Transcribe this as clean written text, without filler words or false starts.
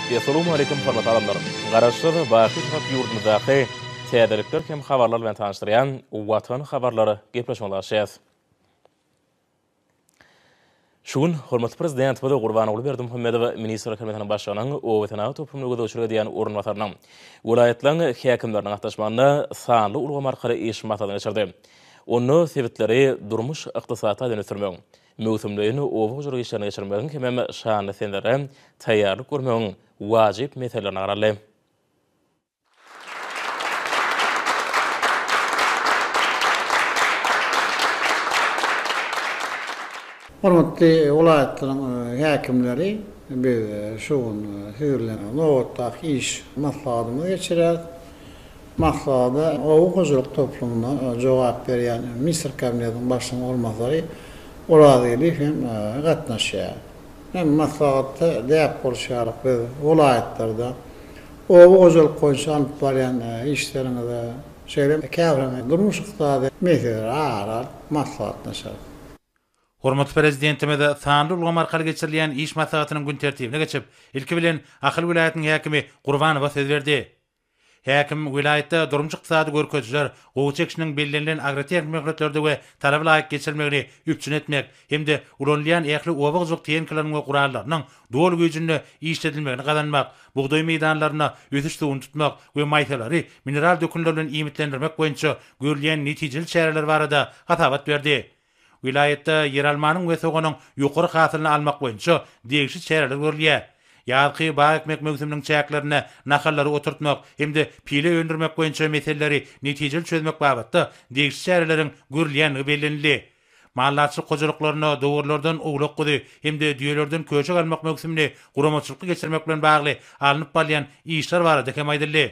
Essalawmaleýkim hormatly adamlar! Garaşsyz, baky Bitarap ýurdumyzdaky täzelikler hem habarlar bilen tanyşdyrýan Watan habarlary gepleşigimizi açýas. Şu gün hormatly Prezidentimiz Gurbanguly Berdimuhamedow Ministrler Kabinetiniň Başlygynyň oba senagat toplumyna gözegçilik edýän orunbasarynyň, welaýatlaryň häkimleriniň gatnaşmagynda sanly ulgam arkaly iş maslahatyny geçirdi. Onda sebitleri durmuş-ykdysady taýdan ösdürmegiň, möwsümleýin oba hojalyk işlerini geçirmegiň hemem şanly senelere taýýarlyk görmegiň wajyp meselelerine garaldy. Hormatly welaýatlaryň häkimleri, biz şu gün siz bilen nobatdaky iş maslahatymyzy geçirýäris. Maslahata oba hojalyk toplumyna jogap berýän Ministrler Kabinetiniň Başlygynyň orunbasary Orazgeldiýew hem gatnaşýar. Hem maslahatda däp bolşy ýaly biz welaýatlarda oba hojalyk boýunça alyp barýan işleriňize, şeýle hem käbir durmuş-ykdysady meseleleri ara alyp maslahatlaşarys. Hormatly Prezidentimiz sanly ulgam arkaly geçirilýän iş maslahatynyň gün tertibine geçip, ilki bilen Ahal welaýatynyň häkimi Gurbanowa söz berdi. Häkim welaýatda durmuş-ykdysady görkezijiler, gowaça ekişiniň bellenilen agrotehniki möhletlerde we talaba laýyk geçirilmegini üpjün etmek hem-de ulanylýan ähli oba hojalyk tehnikalarynyň we gurallarynyň doly güýjünde işledilmegini gazanmak, bugdaý meýdanlarynda ösüş suwuny tutmak we maýsalary mineral dökünler bilen iýmitlendirmek boýunça görülýän netijeli çäreler barada hasabat berdi. Welaýatda ýeralmanyň we soganyň ýokary hasylyny almak boýunça degişli çäreler görülýär. Ýazky bag ekmek möwsüminiň çäklerinde nahallary oturtmak hem-de pile öndürmek boýunça meseleleri netijeli çözmek babatda degişli çäreleriň görülýändigi bellenildi. Maldarçylyk hojalyklarynda dowarlardan owlak-guzy hem-de düýelerden köşek almak möwsümini guramaçylykly geçirmek bilen bagly alnyp barylýan işler barada hem aýdyldy.